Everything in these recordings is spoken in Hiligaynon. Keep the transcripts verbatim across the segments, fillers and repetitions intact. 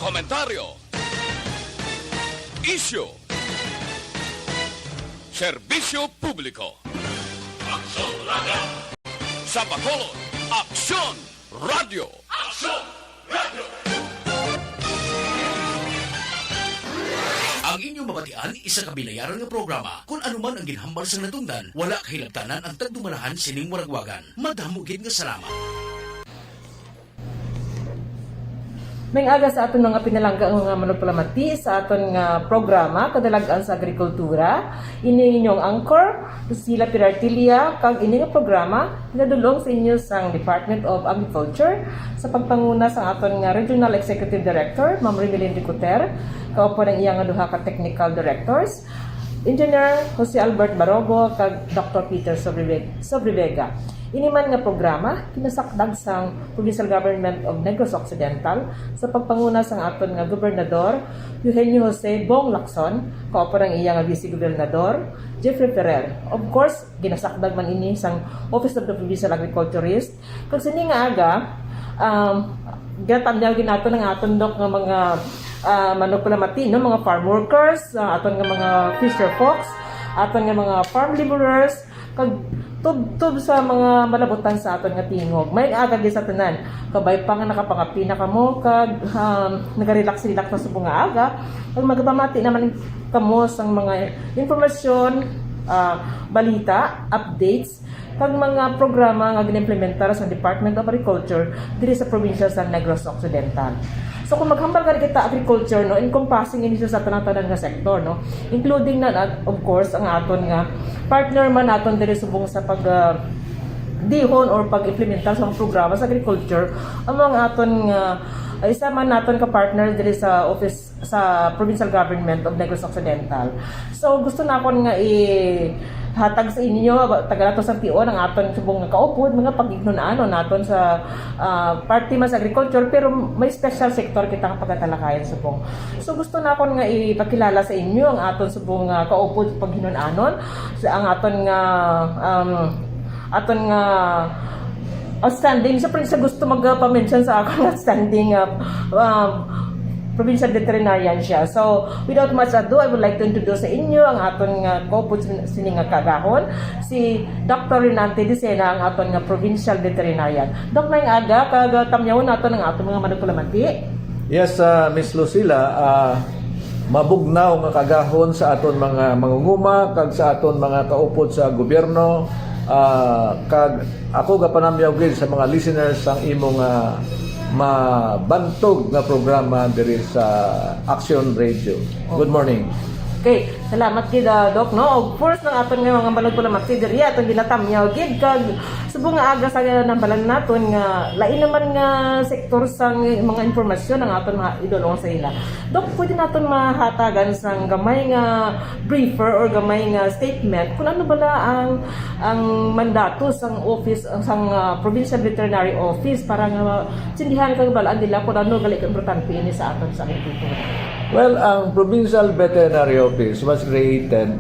Komentaryo. Isyu. Serbisyo publiko. Aksyon Radio. Sa Bacolod, Aksyon Radio. Aksyon Radio. Ang inyong mabatian, isa ka binayaran nga programa. Kung ano man ang ginhambal sang natungdan, wala kahilabtanan ang tagdumalahan sining waragwagan. Madamo gid nga salamat. May aga sa aton mga pinalangga nga mga manugpalamati sa aton nga programa, Kadalagan sa Agrikultura. Ini inyong anchor, Lucila Pirartilia, kag ini nga programa pinadulong sa inyo sang Department of Agriculture sa pagpanguna sang aton nga Regional Executive Director, Ma'am Rimilin Ricoter, kaupo ang iya nga duha ka technical directors, Engineer Jose Albert Barobo kag Doctor Peter Sobreveg-, Sobrevega. Ini man nga programa ginasakdag sang Provincial Government of Negros Occidental sa pagpanguna sang aton nga Gobernador Eugenio Jose Bong Lacson, kaupo ang iya nga Vice Gobernador Jeffrey Ferrer. Of course, ginasakdag man ini sang Office of the Provincial Agriculturist. Kag sini nga aga, um, gatamyaw gid naton ang aton, Doc, nga mga, ah, manugpalamati, no, mga farm workers, ah, aton nga mga fisher folks, aton nga mga farm laborers, kag tubtob sa mga malabutan sa aton nga tingog. May aga gid sa tanan, kabay pa nga nakapangape na kamo kag, um, nagarelax-relax na subong nga aga, kag magapamati naman kamo sang mga impormasyon, ah, balita, updates, kag mga programa nga ginimplementar sa Department of Agriculture diri sa probinsya sa Negros Occidental. So, kung maghambal gani kita agriculture, no, encompassing ini siya sa tanan-tanan nga sektor, no, including na, na, of course, ang aton nga partner man naton diri subong sa pag, ah, dihon or pag-implementar sa mga programa sa agriculture, ang mga aton nga, ah, isa man naton ka partner diri sa office sa Provincial Government of Negros Occidental. So, gusto nakon nga ihatag sa inyo, taga nato sa Tion, ang aton subong nga kaupod, mga pagignon-anon naton sa, ah, parte man sa agriculture, pero may special sector kita nga pagatalakayan subong. So, gusto nakon nga ipakilala sa inyo ang aton subong nga kaupod sa paghinun-anon, sa ang aton nga, um, aton nga outstanding. Siyempre, sa gusto magpa-mention sa akon outstanding, uh, um, provincial veterinarian siya. So, without much ado, I would like to introduce sa inyo ang aton nga kaupod sin-, sini nga kaagahon, si Doctor Renante Dicena, ang aton nga provincial veterinarian. Doc, may aga, kag, uh, tamyawon naton ang aton mga manugpalamati. Yes, uh, Miss Lucila, uh, mabugnaw nga kaagahon sa aton mga mangunguma kag sa aton mga kaupod sa gobyerno, ah, kag ako gapanamyaw gid sa mga listeners sang imong, ah, mabantog nga programa diri sa Action Radio. Good morning. Okay, salamat gid, ah, Doc, no? Og first, ang aton nga mga manugpalamati diri, aton ginatamyaw gid kag subong nga aga sa nambalan naton nga lain naman nga sektor sang mga impormasyon ang aton mga idulong sa ila. Doc, pwede naton mahatagan sang gamay nga briefer or gamay nga statement kung ano bala ang, ang mandato sang office, sang, ah, Provincial Veterinary Office para nga maintindihan kag balaan nila kung ano gali ka importante ini sa aton sa agrikultura. Well, ang Provincial Veterinary Office was created,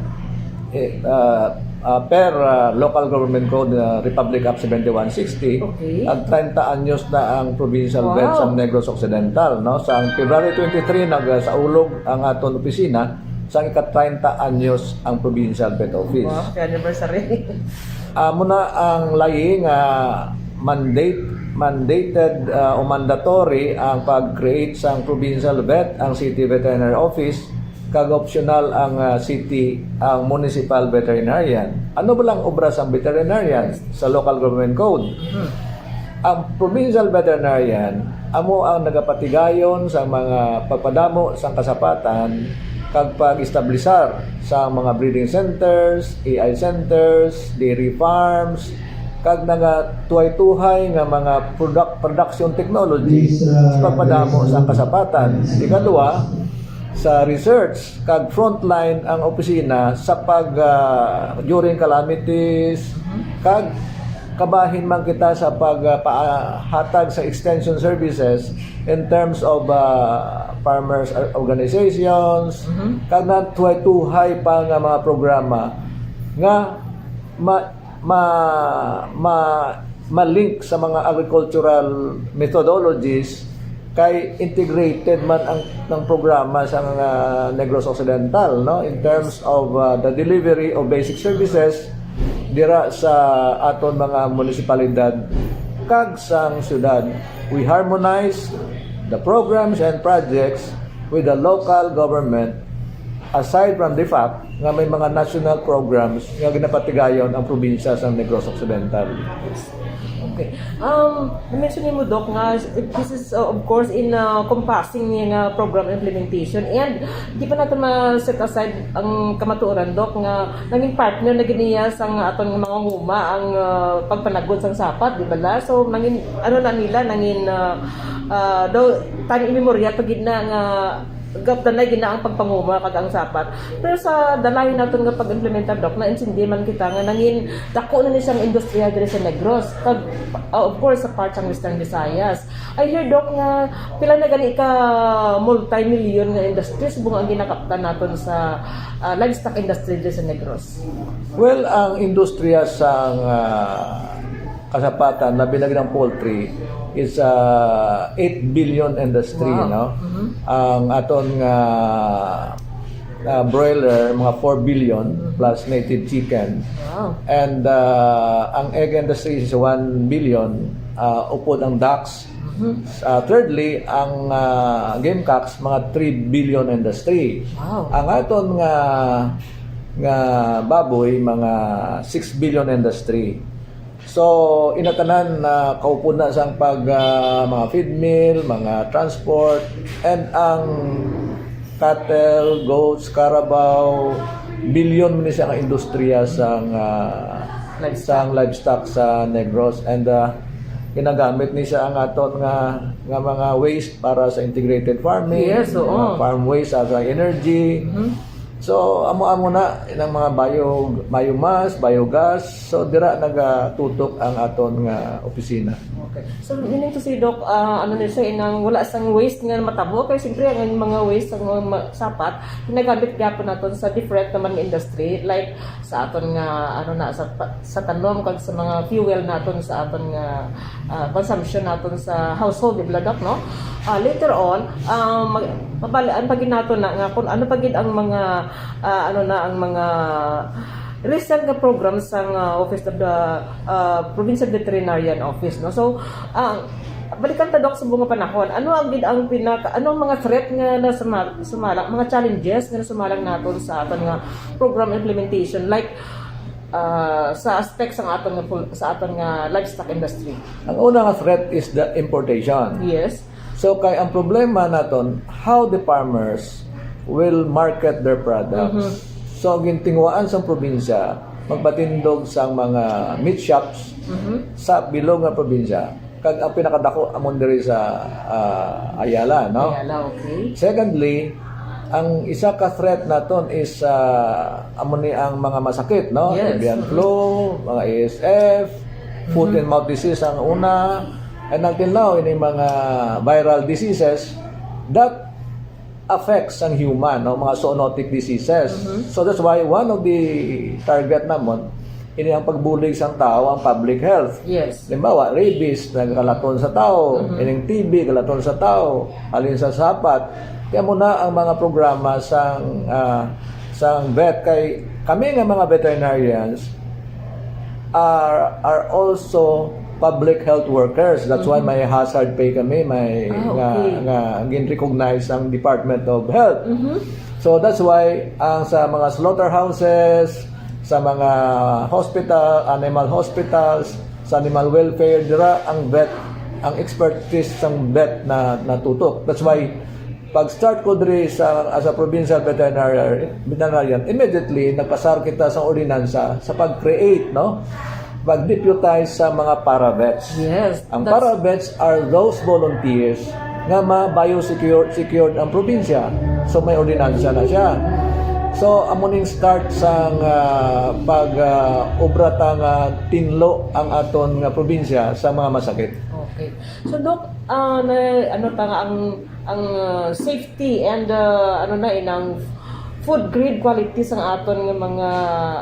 eh, ah, ah, per, ah, Local Government Code, ah, Republic Act seventy-one sixty. Okay. Ag treinta anyos na ang provincial vet sa Negros Occidental, no? Sa February twenty-three, nagsaulog ang aton opisina sa ika-treinta anyos ang Provincial Vet Office. Wow, happy anniversary. Amo na ang layi nga mandate, mandated, ah, o mandatory ang pag-create sang provincial vet, ang city veterinary office, kag optional ang, ah, city, ang municipal veterinarian. Ano ba lang obra sang veterinarian sa local government code? Hmm. Ang provincial veterinarian amo ang nagapatigayon sa mga pagpadamo sang kasapatan kag pag-establisar sa mga breeding centers, A I centers, dairy farms, kag nagatuhay-tuhay nga mga product, production technology sa pagpadamo sang kasapatan. Ikaduha, sa research kag frontline ang opisina sa pag, ah, during calamities, kag kabahin man kita sa pag, ah, pahatag sa extension services in terms of, ah, farmers, ah, organizations, kag natuhay-tuhay pa nga mga programa nga ma-, ma-, ma-, ma-link sa mga agricultural methodologies Kay integrated man ang, ang programa sa mga Negros Occidental, no, in terms of, uh, the delivery of basic services dira sa aton mga munisipalidad kag sang syudad. We harmonize the programs and projects with the local government, aside from the fact nga may mga national programs nga ginapatigayon ang probinsya sa Negros Occidental. Okay. Um, na-mention mo, Doc, nga this is, uh, of course, in uh, compassing niya nga program implementation. And di pa natin ma-set aside ang kamatuoran, Doc, nga nanging partner na gid niya sa nga aton nga mga nguma ang uh, pagpanagod sang sapat, di ba la? So, nangin, ano na nila, nangin, uh, uh, daw, time immemorial pa gid na nga gapdanay gid na ang pagpanguma kag ang sapat. Pero sa dalayon naton nga pag-implementar, Doc, naintindi man kita nga nangin dako na ni siyang industriya diri sa Negros. Kag, uh, of course, sa part sang Western Visayas. I hear, Doc, nga pila na gani ka multi-million nga industry subong ang ginakaptan naton sa uh, livestock industry diri sa Negros. Well, ang industriya sang uh, kasapatan, labi na gid ang poultry, is uh, eight billion industry, Wow. No? Ang aton nga uh, broiler, mga four billion plus native chicken. Wow. And uh, ang egg industry is one billion, uh, upod ang ducks. Uh, thirdly, ang uh, gamecocks, mga three billion industry. Wow. Ang aton nga nga baboy, mga six billion industry. So, inatanan na kaupod na sang pag ah, mga feed mill, mga transport, and ang cattle, goats, carabao, bilyon man ni siya ka industriya sang ah, Livestock. Sang livestock sa Negros, and ah, ginagamit ni siya ang aton nga nga mga waste para sa integrated farming, Yes, oo. Mga farm waste as a energy. So, amo-amo na ang mga bio, biomass, biogas. So, dira nagatutok ang aton nga opisina. Okay. So, meaning to say, Doc, ah, ano ni siya, inang wala sang waste nga matabo, kay siyempre ang mga waste sang mga ma- sapat, ginagamit gyapon naton sa different naman nga industry, like sa aton nga, ano na, sa, pa- sa tanom kag sa mga fuel naton sa aton nga ah, consumption naton sa household, di ba, Doc, no? Ah, later on, ah, mag- mabalaan pa gid nato na nga kung ano pa gid ang mga, ah, ano na, ang mga recent nga program sang ah, Office of the ah, Provincial Veterinarian Office, no? So, ah, balikan ta, Doc, sa mga panahon. Ano ang gid ang pinaka, ano ang mga threat nga na sumala, mga challenges nga nasumalang naton sa aton nga program implementation, like ah, sa aspect sa aton nga pul- sa aton nga livestock industry? Ang una nga threat is the importation. Yes. So kay ang problema naton, how the farmers will market their products. So ang gintinguhaan sa probinsya, magpatindog sang mga meat shops sa bilog nga probinsya. Kag ang pinakadako amon diri sa ah, Ayala, no? Ayala, okay. Secondly, ang isa ka threat naton is ah, amo ni ang mga masakit, no? Yes. Avian flu, mga A S F, foot and mouth disease ang una, and until now ini mga viral diseases that affects ang human, no? Mga zoonotic diseases. So that's why one of the target namon ini ang pagbulig sang tao, ang public health. Yes. Halimbawa, rabies, nagkalaton sa tao, ining T B, kalaton sa tao, halin sa sapat. Kaya muna ang mga programa sang ah, sang vet kay kami nga mga veterinarians are are also public health workers. That's why may hazard pay kami, may Ah, nga okay. nga gin-recognize ang Department of Health. So that's why ang sa mga slaughterhouses, sa mga hospital, animal hospitals, sa animal welfare, dira ang vet, ang expertise sang vet na natutok. That's why pag start ko diri sa as a provincial veterinarian, veterinarian, immediately nagpasar kita sa ordinansa sa pag-create, no? Pag-deputize sa mga paravets. Yes, Ang that's- paravets are those volunteers nga ma-biosecure secured ang probinsya. So may ordinansa na siya. So amo ning start sang ah, pag ah, obra ta nga tinlo ang aton nga probinsya sa mga masakit. Okay. So, Doc, ah, na, ano ta nga ang ang ah, safety and ah, ano na inang food grade quality sang aton nga mga,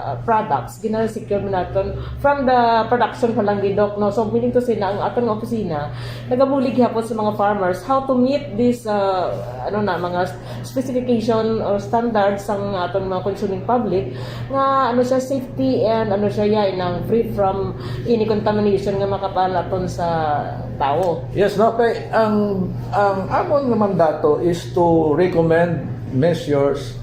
uh, products, gina-secure man naton from the production pa lang gid, Doc, no? So, meaning to say na ang aton nga opisina nagabulig gihapon sa mga farmers how to meet this, uh, ano na, mga specification or standards sang aton mga consuming public, nga ano siya, safety and ano siya, ya, inang free from any contamination nga makapalaton sa tawo. Yes, no? Kay ang ang amon nga mandato is to recommend measures,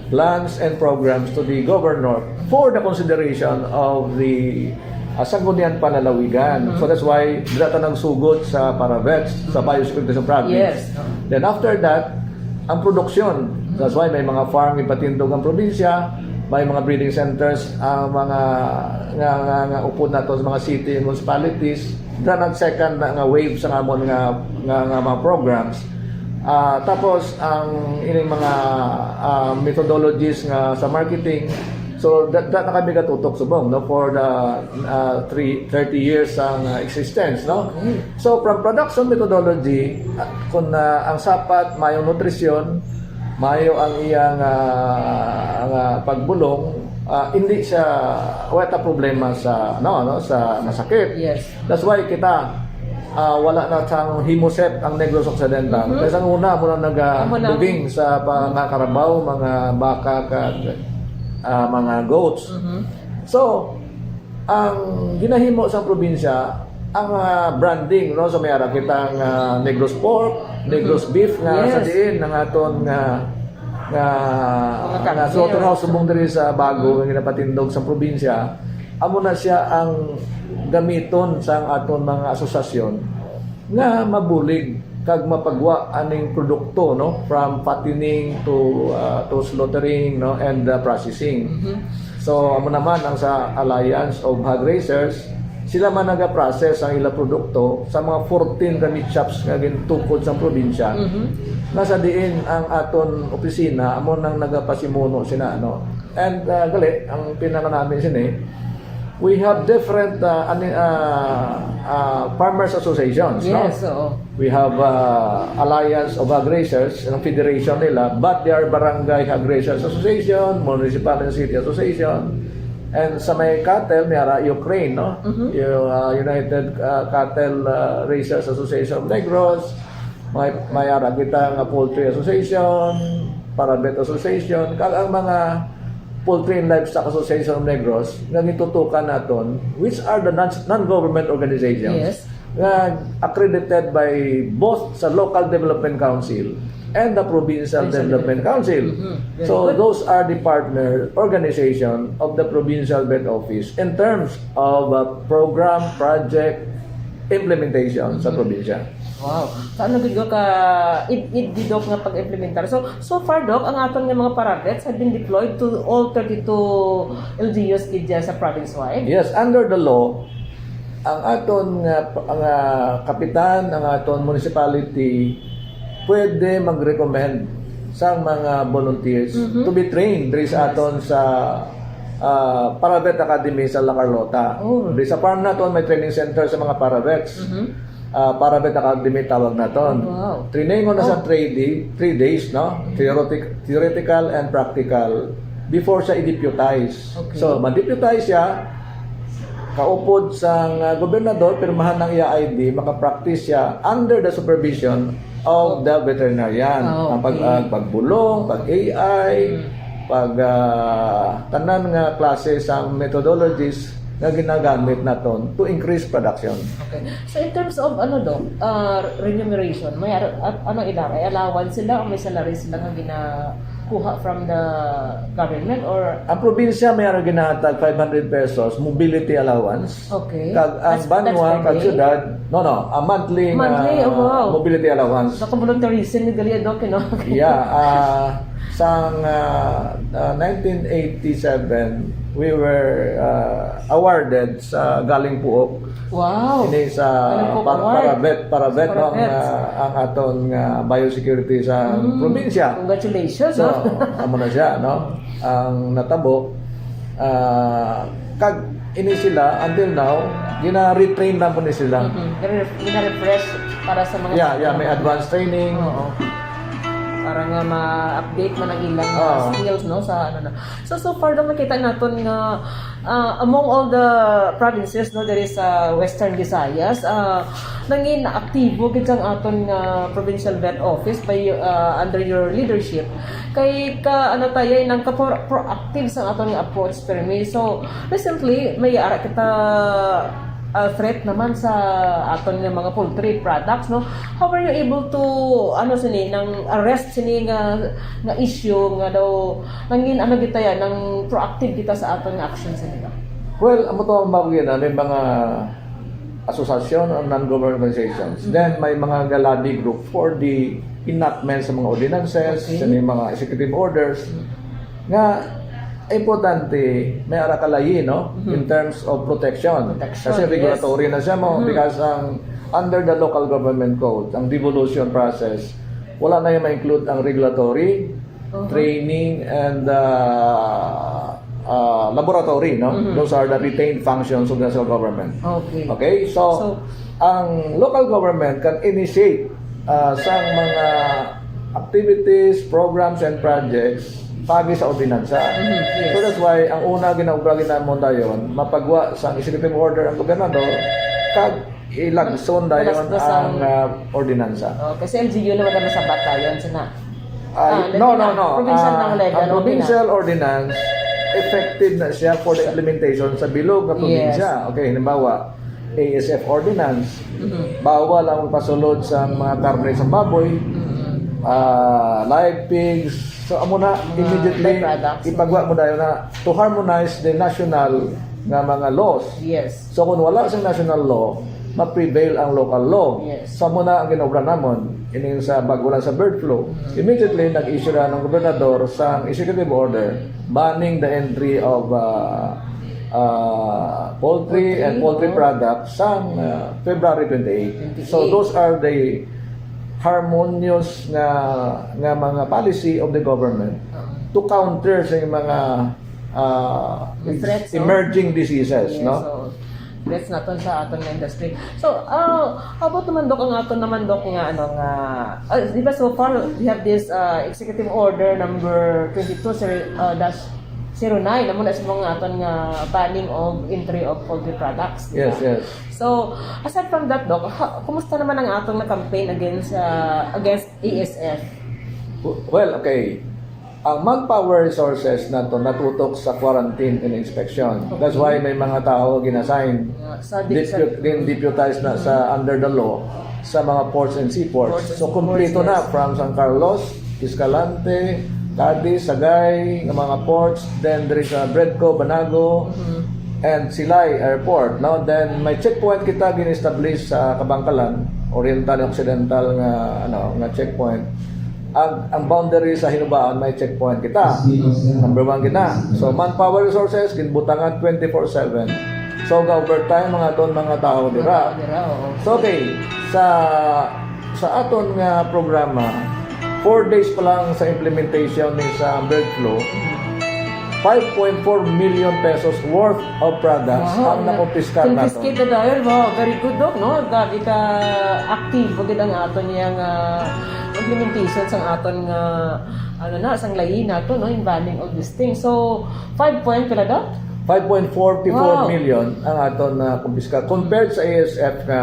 plans, and programs to the governor for the consideration of the uh, Sangguniang Panlalawigan. So that's why dira ta nagsugod sa Paravets, sa Biosecurity sa province. Yes. Then after that, ang produksyon. That's why may mga farm ipatindog ang probinsya, may mga breeding centers ang mga nga, nga, nga upod nato sa mga city and municipalities. Dira nag second na nga wave sa amon nga, nga, nga mga programs. Ah, tapos ang ining mga ah, methodologies nga sa marketing, so that, that na kami gatutok subong, no, for the ah, three, thirty years ang ah, existence, no. So from production methodology, ah, kung ah, ang sapat mayo nutrisyon, mayo ang iyang ah, ang ah, pagbulong, ah, hindi siya, wala ta problema sa, no, ano, sa masakit. Yes. That's why kita, ah, wala na sang himosep ang Negros Occidental. Kay sa una, mo na nagabuging sa mga karabaw, mga baka, kag ah, mga goats. So, ang ginahimo sa probinsya, ang ah, branding, no? So may ara kita nga Negros pork, Negros beef nga sa Yes. diin ang aton nga nga, Mga nga karne. slaughterhouse subong diri sa Bago nga ginapatindog sa probinsya, amo na siya ang gamiton sang aton mga asosasyon nga mabulig kag mapagwa aning produkto, no, from fattening to ah, to slaughtering, no, and ah, processing. So amo naman ang sa Alliance of Hog Raisers, sila man naga-process ang ila produkto sa mga fourteen ka meat shops nga gintukod sa probinsya. Nga sa diin ang aton opisina amo nang nagapasimuno sina, ano. And ah, gali, ang pinaka namin sini, we have different ah, ani, ah, ah, farmers associations, no? Yes, oo. We have ah, Alliance of Hog Raisers, ang federation nila, but they are Barangay Hog Raisers Association, Municipal and City Association, and sa may cattle, may ara Ukraine, no? Yung ah, United ah, Cattle ah, Raisers Association of Negros, may, may ara kita nga Poultry Association, Paravet Association, kag ang mga Poultry and Livestock Association of Negros nga gitutukan naton, which are the non- non-government organizations Yes. nga accredited by both sa Local Development Council and the Provincial Provincial Development Council. Mhm. Very So good. those are the partner organization of the Provincial Vet Office in terms of uh, program, project, implementation sa probinsya. Wow. So, ano gid ka id-id gid, Doc, nga pag-implementar? So, so far, Doc, ang aton nga mga paravets have been deployed to all thirty-two L G Us gid dyan sa province-wide? Yes, under the law, ang aton nga, nga kapitan, ang aton municipality, pwede mag-recommend sa mga volunteers Mhm. to be trained diri sa aton sa ah, Paravet Academy sa La Carlota. Oh. Diri sa farm naton may training center sa mga paravets. Mhm. Ah, Paravet Academy tawag naton. Wow. Training na sa Oh. three day, three days, no? Theoretic, theoretical and practical before siya i-deputize. Okay. So, ma-deputize siya, kaupod sang ah, gobernador, pirmahan ang iya I D, maka-practice siya under the supervision of the veterinarian. Ah, Ang pag, okay. ang pagbulong, pag A I, Hmm. pag ah, tanan nga klase sang methodologies nga ginagamit naton to increase production. Okay. So in terms of ano, Doc, uh, remuneration, may ar- at, ano ila, may allowance sila o may salary sila nga ginakuha from the government or Ang probinsya may ara ginahatag five hundred pesos mobility allowance. Okay. Kag ang That's- banwa, that's per kag day? Syudad, no, no, a monthely, Monthly, ah, oh, wow. Mobility allowance. Naka-volunteerism ni gali, Doc, you know? Yeah, ah, sang ah, ah, nineteen eighty-seven, we were ah, awarded sa Galing Puok. Wow. Ini sa Galing Puok par- Award. Paravet, Paravet, no, ang, Paravet. ah, ang aton nga biosecurity sa Mm. probinsya. Congratulations, So, no? Amo na siya, no? Ang natabo, ah, kag ini sila, until now, gina-retrain na po ni sila. Mhm. Gina-ref- Gina-refresh para sa mga Yeah, yeah, may advanced training. Oo. para nga ma-update man ang ilang, uh, Oo. skills, no, sa ano na. So, so far daw, nakita naton nga, uh, among all the provinces, no, there is, uh, Western Visayas, uh, nangin aktibo gid sang aton nga provincial vet office by, uh, under your leadership. Kay ka, ano tayo, nang ka pro- proactive sa aton nga approach, permi. So, recently, may ara kita, uh, threat naman sa aton nga mga poultry products, no? How were you able to, ano, sini, nang arrest sini nga, nga issue nga daw, nangin, ano, kita yan, nang proactive kita sa aton nga action sini, no? Well, amo to ang mga, may mga asosasyon o non-government organizations. Then may mga ga-lobby group for the enactment sa mga ordinances, Okay. sa may mga executive orders nga importante, may ara kalayi, no? Mhm. In terms of protection. Protection, Kasi yes. Regulatory na siya mo Mhm. because ang under the local government code, ang devolution process, wala na yung ma-include ang regulatory, Uh-huh. training, and uh, uh, laboratory, no? Mhm. Those are the retained functions of the national government. Okay. Okay, so, So, ang local government can initiate uh, sang mga activities, programs, and projects pagi sa ordinansa. Mhm, yes. So that's why ang una ginaobra ginamon dayon, mapagwa sa executive order ang gobernador, kag ilagson dayon Malasdos ang ang uh, ordinansa. Oh, kasi L G U naman ang masabat tayo, sana. Ah, Ah, no, hindi no, na. no. Provincial Ah, lang, legal, ang okay provincial na. Ordinance, effective na siya for the implementation sa bilog nga Yes. probinsya. Okay, halimbawa, A S F Ordinance, Mhm. bawal ang pasulod sa mga karne sa baboy, Mhm. ah, live pigs. So, amo na, Mga immediately, byproducts. Ipagwa mo dayon na to harmonize the national nga mga laws. Yes. So, kung wala sing national law, ma-prevail ang local law. Yes. So, amo na ang ginobra namon, ining sa bago lang sa bird flu. Mhm. Immediately, nag-issue na ng gobernador sa executive order banning the entry of uh, uh, poultry and Poultry, poultry oo. Products sang uh, February twenty-eight. So, Twenty-eight. Those are the harmonious nga nga mga policy of the government Oo. to counter sa mga uh, The threats, no? Emerging diseases, Yes, no? So, that's naton sa aton nga industry. So, uh, how about naman, Doc, ang aton naman, Doc, nga, ano, nga, uh, di ba, so far, we have this uh, executive order number twenty-two, sir, uh, dash zero nine, amo na sa mga aton nga banning of entry of poultry products, di ba? Yes, yes. So, aside from that, Doc, ha, kumusta naman ang atong na-campaign against uh, against A S F? Well, okay. Ang manpower resources nato natutok sa quarantine and inspection. That's why may mga tao ginasign, Uh, sa depu- gin-deputize na sa under the law sa mga ports and seaports. Ports and So, kompleto seaports, na yes. From San Carlos, Escalante, Cadiz, Sagay, nga mga ports, then there is a Bredco, Banago, Mhm. and Silay Airport, no? Then may checkpoint kita gin-establish sa Kabankalan, Oriental and Occidental nga ano, nga checkpoint. Ang ang boundary sa Hinubaon may checkpoint kita. Number one kita. So manpower resources ginbutangan twenty-four seven. So ga-overtime mga ton mga tao dira. Dira, oo. So okay, sa sa aton nga programa, four days pa lang sa implementation ni sa bird flu, five point four million pesos worth of products Wow, ang na- nakumpiskar nato. Confiscate na dahil. Wow, very good, Doc, no? Grabe ka active gid ang aton yang ah, implementation sang aton nga ano na, sang layi nato, no, in banning all these things. So, five point pila, Doc? Five point forty-four Wow. million ang aton na kumpiskar compared sa A S F nga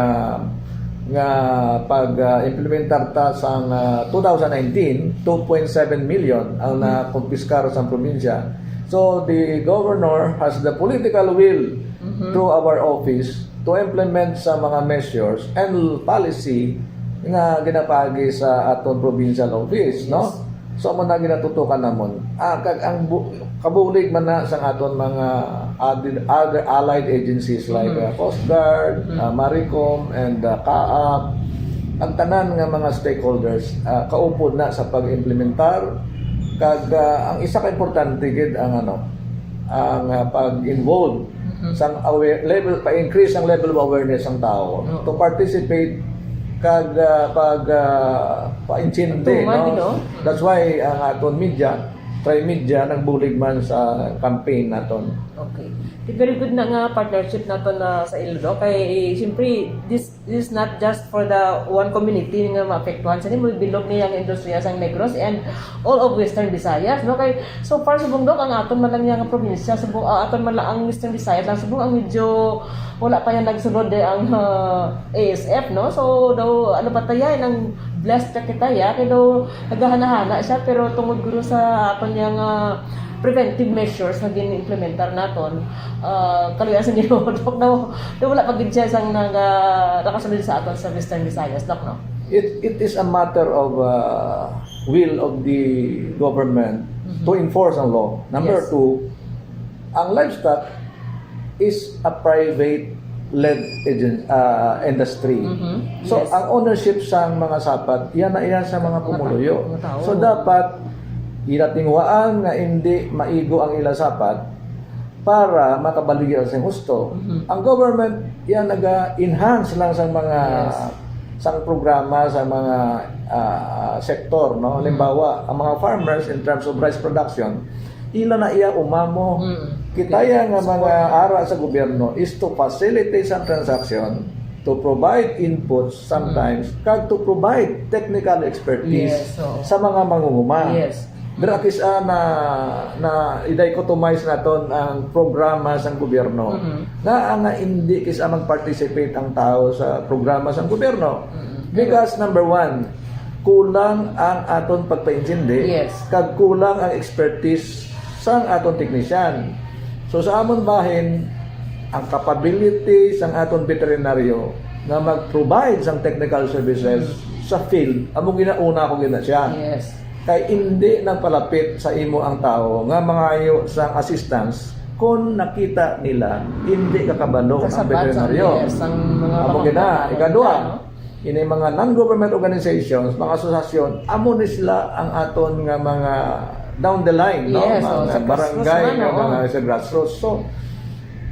nga pag ah, implementar ta sa ah, two thousand nineteen, two point seven million ang nakumpiskar sa probinsya. So the governor has the political will Mhm. through our office to implement sa mga measures and policy nga ginapaagi sa aton provincial office, no? So mo na ginatutukan namon. Ah, kag ang bu- kabulig man na sa aton mga ad- other allied agencies like Mhm. uh, Coast Guard, Mhm. uh, Maricom, and uh, CAAP, ang tanan nga mga stakeholders uh, kaupod na sa pag-implementar kag uh, ang isa ka importante gid ang ano ang uh, pag-involve Mhm. sang aware level pa-increase ang level of awareness sang tao Oo. to participate kag uh, pag uh, paintindi, Tuman, no? no? That's why ang aton media Trimedia nagbulig man sa campaign naton. Okay. Di very good na nga partnership naton na sa Iloilo. Kay, siyempre, this, this is not just for the one community nga maapektuhan. Sini mo bilog niya ang industriya sa Negros and all of Western Visayas, no? Kay, so far, subong, Doc, ang aton man lang nga probinsya, subong, ah, aton man lang ang Western Visayas lang, subong, ang medyo wala pa yan nagsunod, eh, ang, ah, A S F, no? So, daw, ano pa tayo, nang blessed ka kita, ya? Kaya daw, naghahana-hana siya, pero tungod guro sa aton niya nga preventive measures nga gin-implementar naton, ah, kaluya sa Ginoo, Doc, daw, daw wala pa gid siya sang naga-, nakasunod sa aton sa Western Visayas, Doc, no? It, it is a matter of, uh, will of the government Mhm. to enforce ang law. Number Yes. two, ang livestock is a private-led agent, uh, industry. Mhm. So, Yes. ang ownership sa mga sapat, yan na yan sa mga Mga pumuluyo. tao, mga tao. So, dapat ginatinguhaan nga hindi maigo ang ila sapat para makabaligya sa husto. Mhm. Ang government, yan naga-enhance lang sa mga, Yes. sang programa, sa mga, ah, sektor, no? Mhm. Halimbawa, ang mga farmers in terms of rice production, ila na iya umamo. Mm. Kita Okay. ya nga Support. mga ara sa gobyerno is to facilitate some transaction, to provide inputs sometimes, Mm. kag to provide technical expertise Yes, oo. sa mga mangunguma. Yes. Dira kis-a na, na i-dichotomize naton ang programa sang gobyerno. Mhm. Nga, nga hindi kis-a mag-participate ang tao sa programa sang gobyerno. Mhm. Because number one, kulang ang aton pagpaintindi, Yes. kag kulang ang expertise sang aton technician. So, sa amon bahin, ang capability sang aton veterinaryo nga mag-provide sang technical services Mm. sa field, amo ginauna ko gina siya. Yes. Kay hindi nagpalapit sa imo ang tawo nga mangayo sang assistance kon nakita nila hindi ka kabalo ang Kasabat sa veterinaryo. Yes, ang mga Amo gina, pangangailangan, ikadua, no? Ini mga non-government organizations, mga asosasyon, amo ni sila ang aton nga mga down the line, no? Yes, Mga oh, sa barangay, grassroots man, nga oo. mga sa grassroots. So,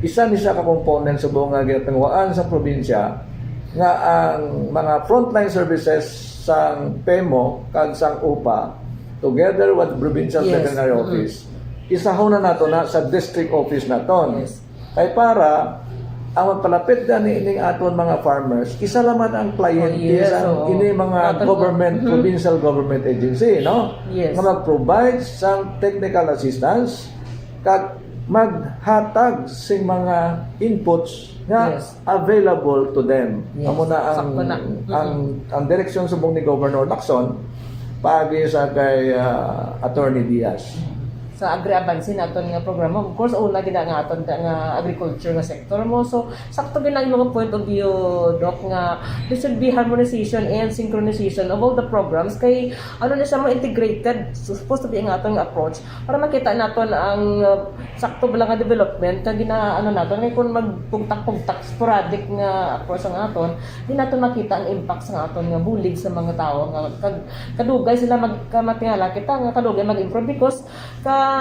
isa ni sa ka component subong nga ginatinguhaan sa probinsya nga ang mga frontline services sang pemo kag sang upa together with provincial Yes. veterinary Mm. office, isahon na nato na sa district office naton. Yes. Kay para ang magpalapit gani ining aton mga farmers, isa lamang ang kliyente Oh, yes, sang oo. ini mga Aton government, mhm. provincial government agency, no? Yes. Nga mag-provide sang technical assistance kag maghatag sing mga inputs nga Yes. available to them. Yes, Amo na ang, sakto na. Mm-mm. ang, ang direksyon subong ni Governor Lacson paagi sa kay, ah, Attorney Diaz. Sa Agri-Avance naton nga programa, of course, una gid nga aton nga agriculture nga sector mo. So, sakto gid ang mga point of view, Doc, nga there should be harmonization and synchronization of all the programs. Kay, ano na siya, mo integrated, supposed to be ang aton nga approach para makita naton ang, uh, sakto ba lang nga development nga gina-, ano naton. Kay kung magpugtak-pugtak, sporadic nga approach ang aton, di naton makita ang impact sa aton nga bulig sa mga tawo nga kag-, kadugay sila magkamatingala kita nga kadugay mag-improve because ka,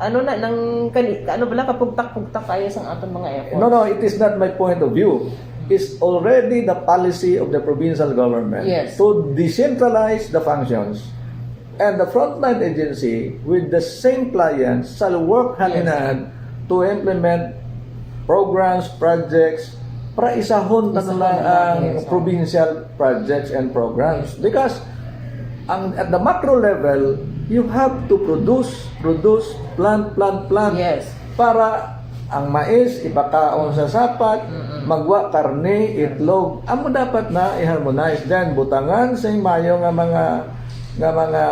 ano na, nang kani-, ka, ano bala, kapugtak-pugtak kayo sa aton mga efforts. No, no, it is not my point of view. It's already the policy of the provincial government Yes. to decentralize the functions. And the frontline agency with the same clients shall work hand in Yes. hand to implement programs, projects, para isahon na Isahon lang na, ang yes, provincial projects and programs. Because ang, at the macro level, you have to produce, produce, plant, plant, plant. Yes. Para ang mais, ipakaon sa sapat, Mm-mm. magwa karne, itlog. Amo dapat na i-harmonize. Then, butangan sa mayo nga mga, nga mga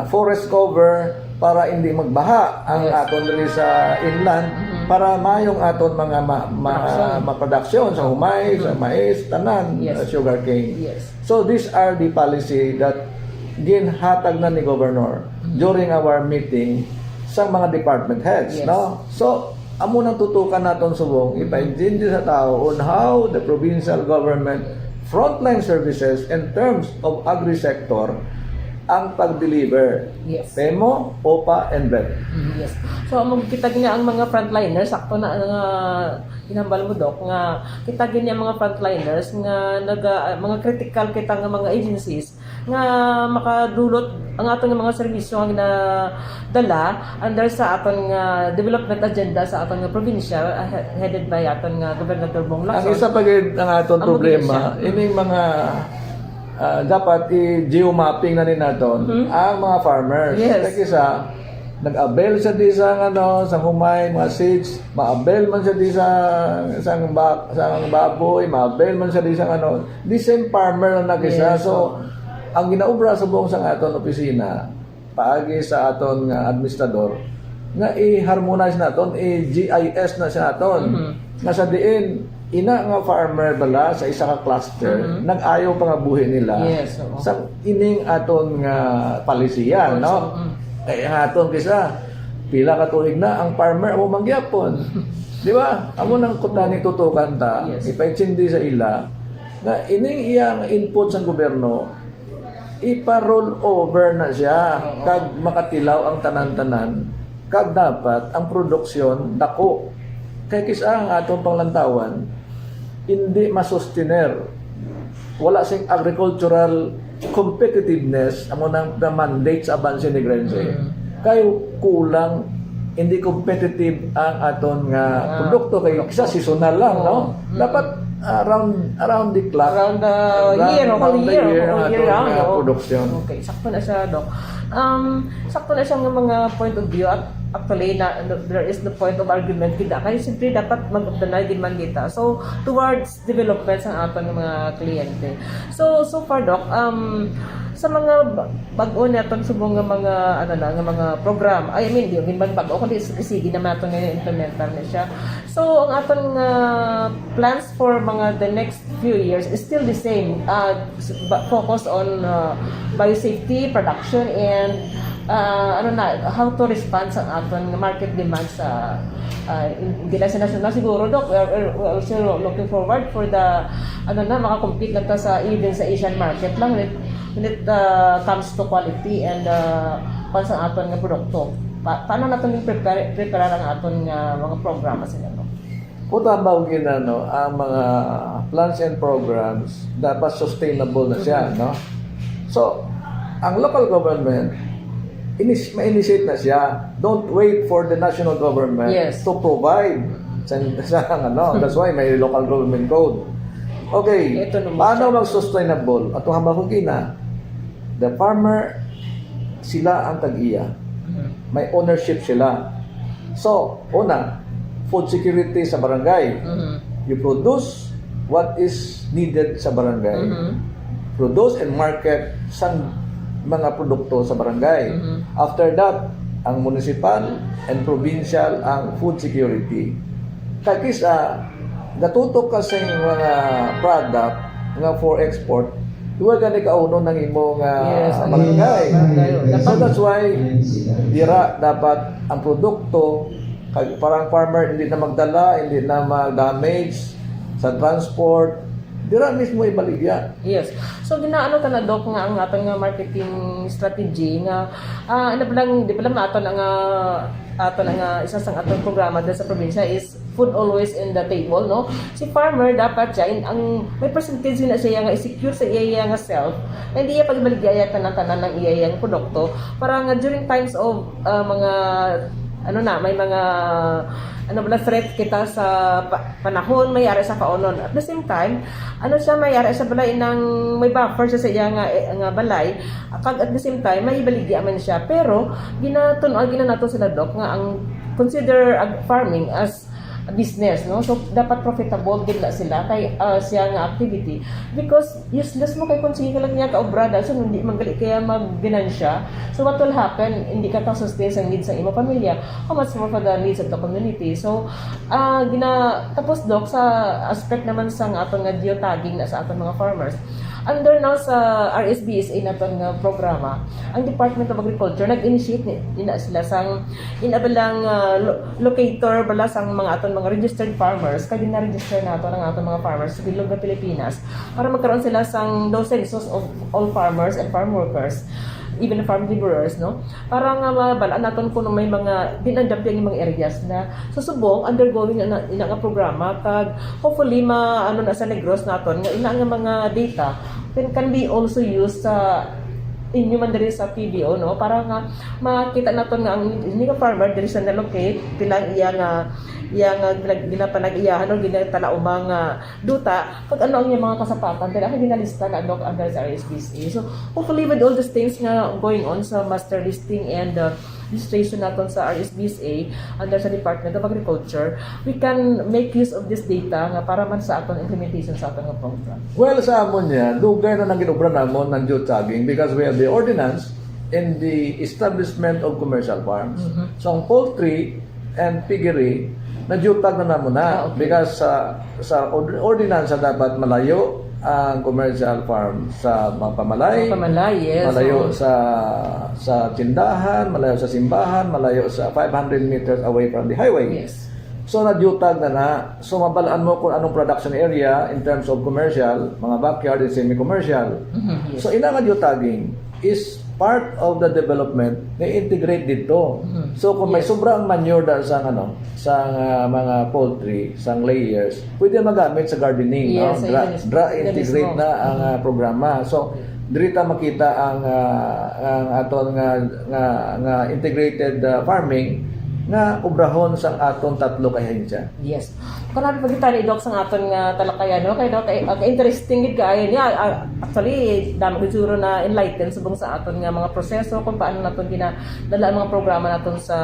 forest cover para hindi magbaha ang Yes. aton diri sa inland, Mm-hmm. para mayong aton mga ma-, ma-, Production. ma-, production sa humay, sa Mm-hmm. mais, tanan, Yes. uh, sugarcane. Yes. So, these are the policy that ginhatag na ni Governor Mm-hmm. during our meeting sa mga department heads, Yes. no? So, amo nang tutukan naton subong, Mm-hmm. ipaintindi sa tao on how the provincial government frontline services in terms of agri-sector ang pag-deliver. Yes. Pemo, upa, and vet. Mm, yes. So, amo kita gid nga ang mga frontliners, sakto na nga ginhambal mo, Doc, nga kita gid nga mga frontliners nga naga-, mga critical kita nga mga agencies, nga makadulot ang aton nga mga serbisyo nga ginadala under sa aton nga development agenda sa aton nga probinsya, ah, he-, headed by aton nga Gobernador Bong Lacson. Ang isa pa gid ang aton problema, ining mga, ah, dapat i-geomapping na ni naton ang mga farmers. Yes. Kay kisa, nag-avail siya di sa, ano, sa humay, mga seeds, ma-avail man siya di sa, sa, ba-, sa baboy, ma-avail man siya di sa, ano, the same farmer na nag-isa. Yes, so, ang ginaobra subong sa aton opisina, paagi sa aton nga administrador, nga i-harmonize naton, i-G I S na siya naton. Mhm. Nga sa diin, ina nga farmer bala sa isa ka cluster, mhm, nag-ayo pa nga buhi nila. Yes, oo. Sa ining aton nga palisiya, no? Mm. Kay ang aton kisa, pila ka tuig na, ang farmer amo mangyapon. Di ba? Amo nang kuta ni tutukan ta, yes, ipaintindi sa ila, nga ining iyang input sa gobyerno, ipa-roll over na siya, oo, kag makatilaw ang tanan-tanan, kag dapat ang produksyon dako. Kay kis-a ang aton panglantawan, hindi masustener. Wala sing agricultural competitiveness, amo nang na-mandate sa Avance Negrense. Mm. Kay kulang, hindi competitive ang aton nga, ah, produkto, kay produkto, isa seasonal lang, no? Mm. Dapat, ah, around, around the clock. Around the year, whole year, whole year round, ang aton nga produksyon. Okay, sakto na siya, Doc. Um, sakto na siya nga mga point of view. At actually, na, there is the point of argument kita. Kaya siyempre, dapat mag-updanay din man kita. So, towards development sa aton nga mga kliyente. So, so far, Doc, um, sa mga ba-, bag-o naton subong nga mga, ano na, nga mga program, I mean, di man bag-o, kundi sige, sige naman naton nga implementar na siya. So, ang aton nga plans for mga the next few years is still the same. Uh, s-, ba-, focus on, uh, biosafety, production, and, uh, ano na, how to respond sa aton nga market demand sa, uh, in-, hindi lang sa national siguro, Doc. We're, we're, we're also looking forward for the, ano na, makakompete na ta sa, even sa Asian market lang when it, when it, uh, comes to quality and, uh, kwan sa aton nga produkto. Pa-, paano naton yung prepare, prepare ang aton nga mga programa sila, no? Kung tama ang ginano, ang mga plans and programs, dapat sustainable na siya, mhm, no? So, ang local government, inis-, ma-initiate na siya. Don't wait for the national government, yes, to provide sa, sa, ano. That's why may local government code. Okay, ito naman paano siya mag-sustainable? Ato hambal ko gina, the farmer, sila ang tag-iya. Mhm. May ownership sila. So, una, food security sa barangay. Mhm. You produce what is needed sa barangay. Mhm. Produce and market sa mga produkto sa barangay. Mhm. After that, ang municipal and provincial ang food security. Kag kis-a, gatutok ka sa mga product nga for export, duwa gani kaunon ang imo nga, yes, ang barangay, barangay. So, dapat, that's why dira dapat ang produkto, kag para ang farmer hindi na magdala, hindi na ma-damage sa transport, dira mismo ibaligya. Yes. So, ginaano ta na, Doc, nga ang aton nga marketing strategy nga, ah, ano pa lang, di pa lang aton ang, ah, aton ang, ah, isa sang aton programa dito sa probinsya is food always in the table, no? Si farmer dapat siya, in, ang may percentage na siya nga i-secure sa iya, iya nga self, na hindi iya pagbaligya tanan-tanan ang iya, iya nga produkto para nga during times of, ah, mga, ano na, may mga, ano ba, threat kita sa pa-, panahon, may ara sa kaunon. At the same time, ano siya, may ara sa balay nang may buffer siya sa iya nga, eh, nga balay. Kag at the same time, may ibaligya man siya. Pero, ginatun-, ah, ginanato sila, Doc, nga ang consider ag-, farming as a business, no? So, dapat profitable gid na sila kay, ah, siya nga activity. Because useless mo kay kung sige ka lang niya kaobrada, so hindi man gali kaya magganansya. So, what will happen? Hindi ka ka-sustain sa needs sa imo pamilya. How much more for the needs of the community? So, ah, gina-, tapos, Doc, sa aspect naman sa nga aton nga geotagging na sa aton mga farmers, under now sa R S B S A naton nga programa, ang Department of Agriculture nag-initiate ni, ni na sila sang ina ba lang, ah, lo-, locator bala sang mga aton mga registered farmers, kay gina-register nato ang aton mga farmers sa bilog nga Pilipinas para magkaroon sila sang daw census of all farmers and farm workers. even farm laborers, no? Para nga mabalaan naton kung may mga ginandampian nga mga areas na sa subong undergoing na ina nga programa, kag hopefully ma ano na sa Negros naton nga ina nga mga data can, can be also used sa inyo man diri sa P B O, no? Para nga makita naton nga ang ini nga farmer diri sa na-locate, pila ang iya nga iya nga ginag- ginapanag-iyahan o ginatalaumang nga duta, kag ano ang iyang mga kasapatan, dahil ang ginalista na, Doc, under sa R S B C A. So, hopefully, with all these things nga going on sa master listing and uh, registration naton sa R S B C A under sa Department of Agriculture, we can make use of this data nga para man sa aton implementation sa aton nga program. Well, sa amon niya, dugay na nang ginobra namon ng geotagging because we have the ordinance and the establishment of commercial farms. Mhm. So, ang poultry and piggery, na-geotag na namon na. Ah, okay. Because sa sa ord- ordinance, dapat malayo ang commercial farm sa mga pamalay, Sa pamalay, yes, malayo oo. sa sa tindahan, malayo sa simbahan, malayo sa five hundred meters away from the highway. Yes. So, na-geotag na na. So, mabalaan mo kung anong production area in terms of commercial, mga backyard and semi-commercial. Mhm, yes. So, ina nga geotagging is part of the development na integrate dito. Mhm. So, kung may Yes. sobra ang manure da sa ano, sa ah, mga poultry, sa layers, pwede magamit sa gardening, Yes, no? sa Dra, veganismo. dra integrate na ang ah, programa. So, diri ta makita ang ah, ang aton nga nga, nga integrated ah, farming nga obrahon sang aton tatlo ka ahensya. Yes. Kung nabi pagkita ni Doc sa aton nga talakayan, no? Kay Doc, kay, ah, interesting gid kaayo niya. Ah, actually, damo gid siguro na enlighten subong sa aton nga mga proseso kung paano naton ginadala ang mga programa naton sa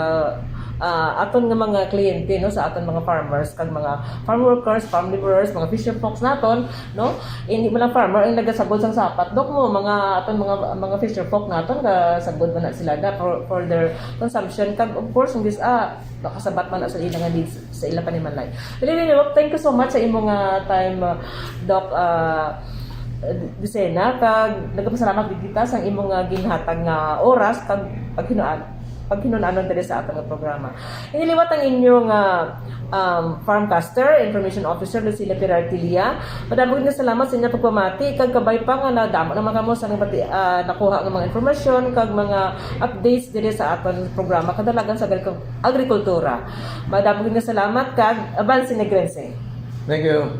ah, aton nga mga kliyente, no, sa aton mga farmers kag mga farm workers, farm laborers, mga fisher folks naton, no? Hindi man lang farmer ang nagasagod sang sapat, Doc, mo, mga aton mga mga fisher folk naton, gasagod man na sila na for, for their consumption, kag of course, ang dis ah, makasabat man na sa ila nga needs sa ila panimalay. Anyway, Doc, thank you so much sa imo nga time, uh, Doc uh, Dicena, kag nagapasalamat gid kita sa imo nga ginhatag nga oras kag paghinuan paghinunanon diri sa aton nga programa. Ini liwat ang inyo nga um, farmcaster, information officer, Lucila Peraltilia. Madamo gid nga salamat sa inyo pagpamati kag kabay pa nga nadamo naman kamo sa nabati, ah, nakuha nga mga informasyon kag mga updates diri sa aton programa kadalagan sa agriku- agrikultura. Madamo gid nga salamat kag abanse Negrense. Thank you.